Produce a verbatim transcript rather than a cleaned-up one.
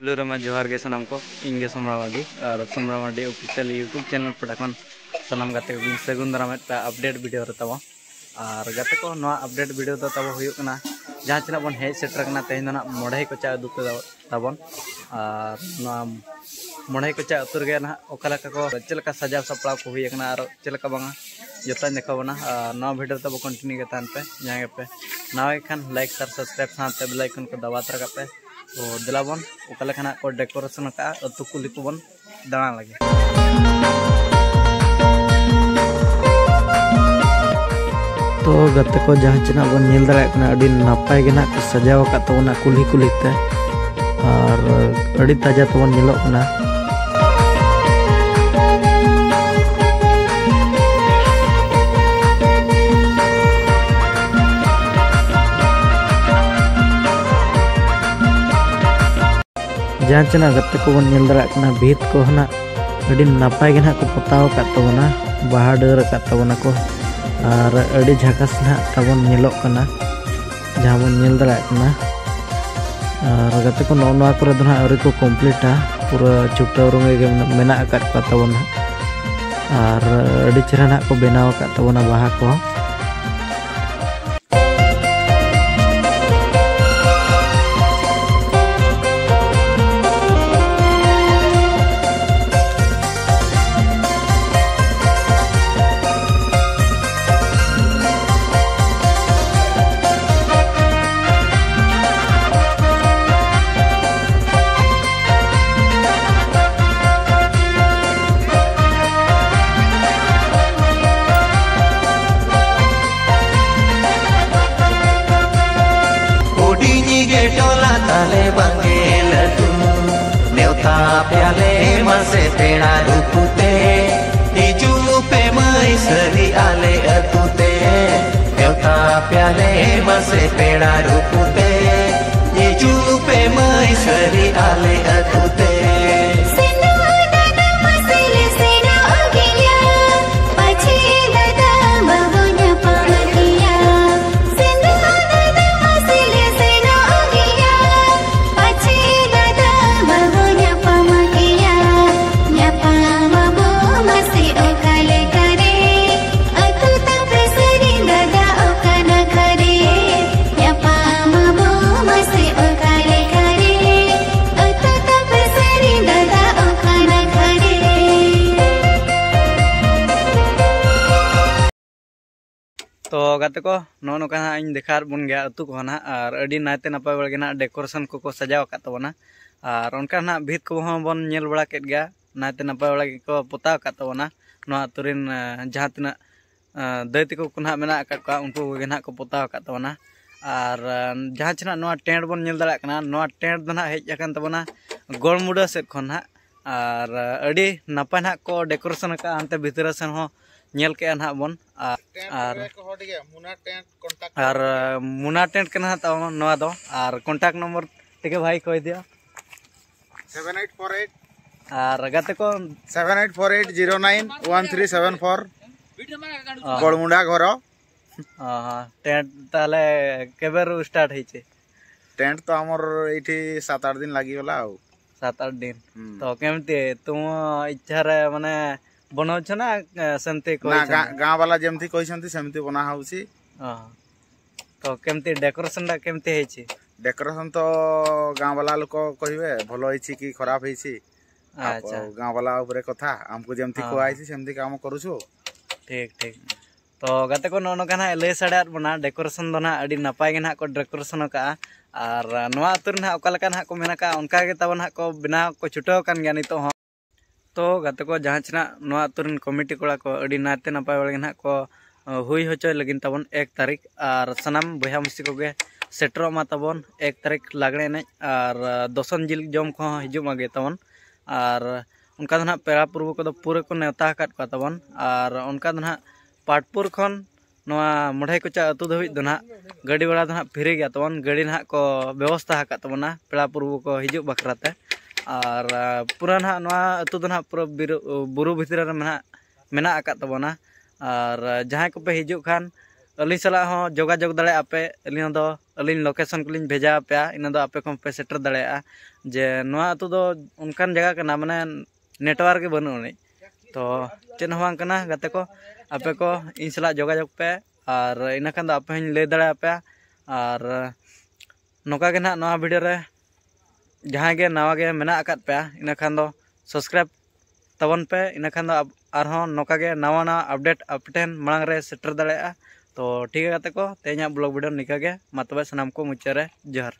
ᱯᱩᱭᱞᱩ ᱨᱮᱢᱟ ᱡᱚᱦᱟᱨ ᱜᱮ ᱥᱟᱱᱟᱢ ᱠᱚ, ᱤᱧ ᱜᱮ ᱥᱚᱢᱨᱟ ᱢᱟᱨᱰᱤ ᱟᱨ ᱥᱚᱢᱨᱟ ᱢᱟᱨᱰᱤ ᱚᱯᱷᱤᱥᱤᱭᱟᱞ YouTube ᱪᱮᱱᱮᱞ ᱯᱟᱦᱴᱟ ᱠᱷᱚᱱ ᱥᱟᱱᱟᱢ ᱜᱟᱛᱮ ᱠᱚᱜᱮᱧ ᱥᱟᱹᱜᱩᱱ ᱫᱟᱨᱟᱢᱮᱫ ᱯᱮᱭᱟ ᱟᱯᱰᱮᱴ ᱵᱷᱤᱰᱤᱭᱳ ᱨᱮ ᱛᱟᱵᱚᱱ᱾ ᱟᱨ ᱜᱟᱛᱮ ᱠᱚ, ᱱᱚᱣᱟ ᱟᱯᱰᱮᱴ ᱵᱷᱤᱰᱤᱭᱳ ᱫᱚ ᱛᱟᱵᱚ ᱦᱩᱭᱩᱜ ᱠᱟᱱᱟ, ᱡᱟᱦᱟᱸ ᱛᱤᱱᱟᱹᱜ ᱵᱚᱱ ᱦᱮᱡ ᱥᱮᱴᱮᱨ ᱟᱠᱟᱱᱟ, ᱛᱮᱦᱮᱧ ᱫᱚ ᱱᱟᱦᱟᱜ ᱢᱚᱬᱮ ᱠᱚᱪᱟ ᱟᱹᱛᱩ ᱛᱮ ᱛᱟᱵᱚᱱ᱾ ᱟᱨ ᱱᱚᱣᱟ ᱢᱚᱬᱮ ᱠᱚᱪᱟ ᱟᱹᱛᱩ ᱨᱮᱜᱮ ᱱᱟᱦᱟᱜ ᱚᱠᱟ ᱞᱮᱠᱟ ᱠᱚ, ᱪᱮᱫ ᱞᱮᱠᱟ ᱥᱟᱡᱟᱣ ᱥᱟᱯᱲᱟᱣ ᱠᱚ ᱦᱩᱭ ᱟᱠᱟᱱᱟ ᱟᱨ ᱪᱮᱫ ᱞᱮᱠᱟ ᱵᱟᱝᱟ, ᱡᱚᱛᱚᱧ ᱫᱮᱠᱷᱟᱣ ᱵᱚᱱᱟ᱾ ᱟᱨ ᱱᱚᱣᱟ ᱵᱷᱤᱰᱤᱭᱳ ᱨᱮ ᱛᱟᱵᱚ ᱠᱚᱱᱴᱤᱱᱤᱭᱩ ᱜᱮ ᱛᱟᱦᱮᱱ ᱯᱮ᱾ ᱡᱟᱦᱟᱸᱭ ᱜᱮᱯᱮ ᱱᱟᱣᱟ ᱜᱮ ᱠᱷᱟᱱ ᱞᱟᱭᱤᱠ, ᱥᱮᱭᱟᱨ, ᱥᱟᱵᱥᱠᱨᱟᱭᱤᱵ ᱥᱟᱶᱛᱮ ᱵᱮᱞ ᱟᱭᱠᱚᱱ ᱠᱚ ᱫᱟᱵᱟᱣ ᱛᱚᱨᱟ ᱠᱟᱜ ᱯᱮ᱾ ᱛᱚ ᱫᱮᱞᱟ ᱵᱚᱱ ᱚᱠᱟ ᱞᱮᱠᱟᱱᱟᱜ ᱠᱚ ᱰᱮᱠᱳᱨᱮᱥᱚᱱ ᱟᱠᱟᱫᱼᱟ ᱟᱹᱛᱩ ᱠᱩᱞᱦᱤ ᱠᱚᱵᱚᱱ ᱫᱟᱬᱟ ᱞᱟᱹᱜᱤᱫ᱾ ᱛᱚ ᱜᱟᱛᱮ ᱠᱚ, ᱡᱟᱦᱟᱸ ᱪᱮᱱᱟᱜ ᱵᱚᱱ ᱧᱮᱞ ᱫᱟᱲᱮᱭᱟᱜ ᱠᱟᱱᱟ, ᱟᱹᱰᱤ ᱱᱟᱯᱟᱭ ᱜᱮ ᱱᱟᱜ ᱠᱚ ᱥᱟᱡᱟᱣ ᱟᱠᱟᱫ ᱛᱟᱵᱚᱱᱟ ᱠᱩᱞᱦᱤ ᱠᱩᱞᱦᱤ ᱛᱮ, ᱟᱨ ᱟᱹᱰᱤ ᱛᱟᱡᱟ ᱛᱮᱵᱚᱱ ᱧᱮᱞᱚᱜ ᱠᱟᱱᱟ᱾ ᱡᱟᱦᱟᱸ ᱪᱮᱱᱟᱜ ᱜᱟᱛᱮ ᱠᱚᱵᱚᱱ ᱧᱮᱞ ᱫᱟᱲᱮᱭᱟᱜ ᱠᱟᱱᱟ, ᱵᱷᱤᱛ ᱠᱚ ᱱᱟᱜ ᱟᱹᱰᱤ ᱱᱟᱯᱟᱭ ᱜᱮ ᱱᱟᱜ ᱠᱚ ᱯᱚᱛᱟᱣ ᱟᱠᱟᱫ ᱛᱟᱵᱚᱱᱟ, ᱵᱟᱦᱟ ᱰᱟᱹᱨ ᱟᱠᱟᱫ ᱛᱟᱵᱚᱱᱟ ᱠᱚ, ᱟᱨ ᱟᱹᱰᱤ ᱡᱷᱟᱠᱟᱥ ᱱᱟᱜ ᱛᱟᱵᱚᱱ ᱧᱮᱞᱚᱜ ᱠᱟᱱᱟ, ᱡᱟᱦᱟᱸ ᱵᱚᱱ ᱧᱮᱞ ᱫᱟᱲᱮᱭᱟᱜ ᱠᱟᱱᱟ᱾ ᱟᱨ ᱜᱟᱛᱮ ᱠᱚ, ᱱᱚᱜᱼᱚ ᱱᱚᱣᱟ ᱠᱚᱨᱮ ᱫᱚ ᱱᱟᱜ ᱟᱹᱣᱨᱤ ᱠᱚ ᱠᱚᱢᱯᱞᱤᱴᱟ, ᱯᱩᱨᱟᱹ ᱪᱷᱩᱴᱟᱹᱣ ᱨᱚᱝᱜᱮ ᱜᱮ ᱢᱮᱱᱟᱜ ᱟᱠᱟᱫ ᱠᱚᱣᱟ ᱛᱟᱵᱚᱱ ᱱᱟᱜ᱾ ᱟᱨ ᱟᱹᱰᱤ ᱪᱮᱦᱨᱟ ᱱᱟᱜ ᱠᱚ ᱵᱮᱱᱟᱣ ᱟᱠᱟᱫ ᱛᱟᱵᱚᱱᱟ ᱵᱟᱦᱟ ᱠᱚ᱾ ᱦᱩᱰᱤᱧ ᱜᱮ ᱴᱚᱞᱟ ᱛᱟᱞᱮ ᱵᱟᱝᱜᱮ ᱞᱟᱹᱴᱩ, ᱱᱮᱣᱛᱟ ᱯᱮᱭᱟᱞᱮ ᱢᱟᱥᱮ ᱯᱮᱲᱟ ᱨᱩᱯᱩ ᱛᱮ, ᱦᱤᱡᱩᱜ ᱯᱮ ᱢᱟᱹᱭ ᱥᱟᱹᱨᱤ ᱟᱞᱮ ᱟᱹᱛᱩ ᱛᱮ, ᱱᱮᱣᱛᱟ ᱯᱮᱭᱟᱞᱮ ᱢᱟᱥᱮ ᱯᱮᱲᱟ ᱨᱩᱯᱩ ᱛᱮ, ᱦᱤᱡᱩᱜ ᱯᱮ ᱢᱟᱹᱭ ᱥᱟᱹᱨᱤ ᱟᱞᱮ ᱟᱹᱛᱩ ᱛᱮ᱾ ᱥᱮᱱᱚᱜ ᱫᱟᱫᱟ ᱢᱟᱥᱮ ᱞᱮ ᱥᱮᱱᱚᱜ ᱜᱮᱭᱟ, ᱯᱟᱪᱷᱮ ᱫᱟᱫᱟ ᱵᱟᱵᱚ ᱧᱟᱯᱟᱢ ᱜᱮᱭᱟ᱾ ᱥᱮᱱᱚᱜ ᱫᱟᱫᱟ ᱢᱟᱥᱮ ᱞᱮ ᱥᱮᱱᱚᱜ ᱜᱮᱭᱟ, ᱯᱟᱪᱷᱮ ᱫᱟᱫᱟ ᱛᱚ ᱜᱟᱛᱮ ᱠᱚ, ᱱᱚᱜᱼᱚ ᱱᱚᱝᱠᱟ ᱦᱟᱸᱜ ᱤᱧ ᱫᱮᱠᱷᱟᱣᱟᱫ ᱵᱚᱱ ᱜᱮᱭᱟ ᱟᱹᱛᱩ ᱠᱚᱦᱚᱸ ᱱᱟᱦᱟᱜ, ᱟᱨ ᱟᱹᱰᱤ ᱱᱟᱭᱛᱮ ᱱᱟᱯᱟᱭ ᱵᱟᱲᱟ ᱜᱮ ᱱᱟᱦᱟᱜ decoration ᱠᱚᱠᱚ ᱥᱟᱡᱟᱣ ᱟᱠᱟᱫ ᱛᱟᱵᱚᱱᱟ᱾ ᱟᱨ ᱚᱱᱠᱟ ᱱᱟᱦᱟᱜ ᱵᱷᱤᱛ ᱠᱚᱦᱚᱸ ᱵᱚᱱ ᱧᱮᱞ ᱵᱟᱲᱟ ᱠᱮᱫ ᱜᱮᱭᱟ, ᱱᱟᱭᱛᱮ ᱱᱟᱯᱟᱭ ᱵᱟᱲᱟ ᱜᱮᱠᱚ ᱯᱚᱛᱟᱣ ᱟᱠᱟᱫ ᱛᱟᱵᱚᱱᱟ᱾ ᱱᱚᱣᱟ ᱟᱹᱛᱩ ᱨᱮᱱ ᱟᱸ, ᱡᱟᱦᱟᱸ ᱛᱤᱱᱟᱹᱜ ᱟᱸ, ᱫᱟᱹᱭ ᱛᱟᱠᱚ ᱠᱚ ᱱᱟᱦᱟᱜ ᱢᱮᱱᱟᱜ ᱟᱠᱟᱫ ᱠᱚᱣᱟ, ᱩᱱᱠᱩ ᱠᱚᱜᱮ ᱱᱟᱦᱟᱜ ᱠᱚ ᱯᱚᱛᱟᱣ ᱟᱠᱟᱫ ᱛᱟᱵᱚᱱᱟ᱾ ᱟᱨ ᱟᱸ, ᱡᱟᱦᱟᱸ ᱪᱮ ᱱᱟᱦᱟᱜ ᱱᱚᱣᱟ tent ᱵᱚᱱ ᱧᱮᱞ ᱫᱟᱲᱮᱭᱟᱜ ᱠᱟᱱᱟ, ᱱᱚᱣᱟ tent ᱫᱚ ᱱᱟᱦᱟᱜ ᱦᱮᱡ ᱟᱠᱟᱱ ᱛᱟᱵᱚᱱᱟ ᱜᱚᱲᱢᱩᱰᱟᱹ ᱥᱮᱫ ᱠᱷᱚᱱ ᱱᱟᱦᱟᱜ᱾ ᱟᱨ ᱟᱸ, ᱟᱹᱰᱤ ᱱᱟᱯᱟᱭ ᱱᱟᱦᱟᱜ ᱠᱚ decoration ᱟᱠᱟᱫᱼᱟ, ᱦᱟᱱᱛᱮ ᱵᱷᱤᱛᱨᱤ ᱥᱮᱱ ᱦᱚᱸ ᱧᱮᱞ ᱠᱮᱜᱼᱟ ᱱᱟᱦᱟᱜ ᱵᱚᱱ᱾ ᱟᱨ, ᱟᱨ ᱢᱩᱱᱟ tent ᱠᱟᱱᱟ ᱱᱟᱦᱟᱜ ᱛᱟᱵᱚᱱ ᱱᱚᱣᱟ ᱫᱚ᱾ ᱟᱨ contact number ᱴᱷᱤᱠ ᱜᱮ ᱵᱷᱟᱭ, ᱠᱚᱭ ᱫᱤᱭᱟ᱾ Seven eight four eight᱾ ᱟᱨ ᱜᱟᱛᱮ ᱠᱚ, seven eight four eight zero nine one three seven four। ᱚ᱾ ᱜᱚᱲᱢᱩᱰᱟ ᱜᱷᱚᱨ। ᱚ, ᱦᱚᱸ। tent ᱛᱟᱦᱞᱮ କେବେରୁ start ହେଇଛି? Tent ତ ଆମର ଏଇଠି ସାତ ଆଠ ଦିନ ଲାଗିଗଲା ଆଉ। ସାତ ଆଠ ଦିନ। ହୁଁ। ତ କେମିତି ତୁମ ଇଚ୍ଛାରେ ମାନେ ବନଉଛ ନା, ଏ, ସେମିତି ନା, କହିଛନ୍ତି? ଗାଁ, ଗାଁ ବାଲା ଯେମିତି କହିଛନ୍ତି ସେମିତି ବନା ହଉଛି। ଅ, ତ କେମିତି decoration ଟା କେମିତି ହେଇଛି? Decoration ତ ଗାଁ ବାଲା ଲୋକ କହିବେ ଭଲ ହେଇଛି କି ଖରାପ ହେଇଛି। ଆଚ୍ଛା। ଆଉ ଗାଁ ବାଲା ଉପରେ କଥା, ଆମକୁ ଯେମିତି ହଁ, କୁହା ହଁ। ହେଇଛି ସେମିତି କାମ କରୁଛୁ। ᱴᱷᱤᱠ, ᱴᱷᱤᱠ। ᱛᱚ ᱜᱟᱛᱮ ᱠᱚ, ᱱᱚᱜᱼᱚ ᱱᱚᱝᱠᱟ ᱱᱟᱦᱟᱜ ᱞᱟᱹᱭ ᱥᱟᱰᱮᱭᱟᱫ ᱵᱚᱱᱟ, decoration ᱫᱚ ᱱᱟᱦᱟᱜ ᱟᱹᱰᱤ ᱱᱟᱯᱟᱭ ᱜᱮ ᱱᱟᱦᱟᱜ ᱠᱚ decoration ᱟᱠᱟᱜᱼᱟ᱾ ᱟᱨ ᱱᱚᱣᱟ ᱟᱹᱛᱩ ᱨᱮ ᱱᱟᱦᱟᱜ ᱚᱠᱟ ᱞᱮᱠᱟ ᱱᱟᱦᱟᱜ ᱠᱚ ᱢᱮᱱ ᱟᱠᱟᱜᱼᱟ, ᱚᱱᱠᱟ ᱜᱮ ᱛᱟᱵᱚᱱ ᱱᱟᱦᱟᱜ ᱠᱚ ᱵᱮᱱᱟᱣ ᱠᱚ ᱪᱷᱩᱴᱟᱹᱣ ᱟᱠᱟᱱ ᱜᱮᱭᱟ ᱱᱤᱛᱚᱜ ᱦᱚᱸ᱾ ᱛᱚ ᱜᱟᱛᱮ ᱠᱚ, ᱡᱟᱦᱟᱸ ᱪᱮ ᱱᱟᱦᱟᱜ ᱱᱚᱣᱟ ᱟᱹᱛᱩ ᱨᱮᱱ committee ᱠᱚᱲᱟ ᱠᱚ ᱟᱹᱰᱤ ᱱᱟᱭᱛᱮ ᱱᱟᱯᱟᱭ ᱵᱟᱲᱟ ᱜᱮ ᱱᱟᱦᱟᱜ ᱠᱚ, ᱟᱸ, ᱦᱩᱭ ᱦᱚᱪᱚᱭ ᱞᱟᱹᱜᱤᱫ ᱛᱟᱵᱚᱱ ᱮᱠ ᱛᱟᱹᱨᱤᱠᱷ᱾ ᱟᱨ ᱥᱟᱱᱟᱢ ᱵᱚᱭᱦᱟ ᱢᱤᱥᱤ ᱠᱚᱜᱮ ᱥᱮᱴᱮᱨᱚᱜ ᱢᱟ ᱛᱟᱵᱚᱱ ᱮᱠ ᱛᱟᱹᱨᱤᱠᱷ ᱞᱟᱜᱽᱲᱮ ᱮᱱᱮᱡ, ᱟᱨ, ᱟᱸ, ᱫᱚᱥᱚᱱ ᱡᱤᱞ ᱡᱚᱢ ᱠᱚᱦᱚᱸ ᱦᱤᱡᱩᱜ ᱢᱟᱜᱮ ᱛᱟᱵᱚᱱ᱾ ᱟᱨ ᱚᱱᱠᱟ ᱫᱚ ᱱᱟᱦᱟᱜ ᱯᱮᱲᱟ ᱯᱩᱨᱵᱩ ᱠᱚᱫᱚ ᱯᱩᱨᱟᱹ ᱠᱚ ᱱᱮᱣᱛᱟ ᱟᱠᱟᱫ ᱠᱚᱣᱟ ᱛᱟᱵᱚᱱ᱾ ᱟᱨ ᱚᱱᱠᱟ ᱫᱚ ᱱᱟᱦᱟᱜ ᱯᱟᱴᱯᱩᱨ ᱠᱷᱚᱱ ᱱᱚᱣᱟ ᱢᱚᱲᱦᱮ ᱠᱚᱪᱟ ᱟᱹᱛᱩ ᱫᱷᱟᱹᱵᱤᱡ ᱫᱚ ᱱᱟᱦᱟᱜ ᱜᱟᱹᱰᱤ ᱵᱷᱟᱲᱟ ᱫᱚ ᱱᱟᱦᱟᱜ free ᱜᱮᱭᱟ ᱛᱟᱵᱚᱱ᱾ ᱜᱟᱹᱰᱤ ᱱᱟᱦᱟᱜ ᱠᱚ ᱵᱮᱵᱚᱥᱛᱷᱟ ᱟᱠᱟᱫ ᱛᱟᱵᱚᱱᱟ ᱯᱮᱲᱟ ᱯᱩᱨᱵᱩ ᱠᱚ ᱦᱤᱡᱩᱜ ᱵᱟᱠᱷᱨᱟ ᱛᱮ᱾ ᱟᱨ, ᱟᱸ, ᱯᱩᱨᱟᱹ ᱱᱟᱦᱟᱜ ᱱᱚᱣᱟ ᱟᱹᱛᱩ ᱫᱚ ᱱᱟᱦᱟᱜ ᱯᱩᱨᱟᱹ ᱵᱤᱨ-, ᱵᱩᱨᱩ ᱵᱷᱤᱛᱨᱤ ᱨᱮ ᱢᱮᱱᱟᱜ, ᱢᱮᱱᱟᱜ ᱟᱠᱟᱫ ᱛᱟᱵᱚᱱᱟ᱾ ᱟᱨ, ᱟᱸ, ᱡᱟᱦᱟᱸᱭ ᱠᱚᱯᱮ ᱦᱤᱡᱩᱜ ᱠᱷᱟᱱ, ᱟᱹᱞᱤᱧ ᱥᱟᱞᱟᱜ ᱦᱚᱸ ᱡᱳᱜᱟᱡᱳᱜᱽ ᱫᱟᱲᱮᱭᱟᱜᱼᱟ ᱯᱮ᱾ ᱟᱹᱞᱤᱧ ᱫᱚ, ᱟᱹᱞᱤᱧ location ᱠᱚᱞᱤᱧ ᱵᱷᱮᱡᱟ ᱟᱯᱮᱭᱟ, ᱤᱱᱟᱹ ᱫᱚ ᱟᱯᱮ ᱠᱷᱚᱱ ᱯᱮ ᱥᱮᱴᱮᱨ ᱫᱟᱲᱮᱭᱟᱜᱼᱟ᱾ ᱡᱮ ᱱᱚᱣᱟ ᱟᱹᱛᱩ ᱫᱚ ᱚᱱᱠᱟᱱ ᱡᱟᱭᱜᱟ ᱠᱟᱱᱟ, ᱢᱟᱱᱮ network ᱜᱮ ᱵᱟᱹᱱᱩᱜ ᱟᱹᱱᱤᱡ᱾ ᱛᱚ ᱪᱮᱫ ᱦᱚᱸ ᱵᱟᱝ ᱠᱟᱱᱟ ᱜᱟᱛᱮ ᱠᱚ, ᱟᱯᱮ ᱠᱚ ᱤᱧ ᱥᱟᱞᱟᱜ ᱡᱳᱜᱟᱡᱳᱜᱽ ᱯᱮ, ᱟᱨ ᱤᱱᱟᱹ ᱠᱷᱟᱱ ᱫᱚ ᱟᱯᱮ ᱦᱚᱸᱧ ᱞᱟᱹᱭ ᱫᱟᱲᱮᱭᱟᱯᱮᱭᱟ᱾ ᱟᱨ ᱱᱚᱝᱠᱟ ᱜᱮ ᱱᱟᱦᱟᱜ ᱱᱚᱣᱟ video ᱨᱮ ᱡᱟᱦᱟᱸᱭ ᱜᱮ ᱱᱟᱣᱟ ᱜᱮ ᱢᱮᱱᱟᱜ ᱟᱠᱟᱫ ᱯᱮᱭᱟ, ᱤᱱᱟᱹ ᱠᱷᱟᱱ ᱫᱚ subscribe ᱛᱟᱵᱚᱱ ᱯᱮ, ᱤᱱᱟᱹ ᱠᱷᱟᱱ ᱫᱚ ᱟᱵ-, ᱟᱨᱦᱚᱸ ᱱᱚᱝᱠᱟ ᱜᱮ ᱱᱟᱣᱟ ᱱᱟᱣᱟ update ᱟᱯᱮ ᱴᱷᱮᱱ ᱢᱟᱲᱟᱝ ᱨᱮ ᱥᱮᱴᱮᱨ ᱫᱟᱲᱮᱭᱟᱜᱼᱟ᱾ ᱛᱚ ᱴᱷᱤᱠ ᱜᱮᱭᱟ ᱜᱟᱛᱮ ᱠᱚ, ᱛᱮᱦᱮᱧᱟᱜ ᱵᱞᱚᱜ ᱵᱷᱤᱰᱤᱭᱳ ᱱᱤᱝᱠᱟ ᱜᱮ᱾ ᱢᱟ ᱛᱚᱵᱮ ᱥᱟᱱᱟᱢ ᱠᱚ ᱢᱩᱪᱟᱹᱫ ᱨᱮ ᱡᱚᱦᱟᱨ᱾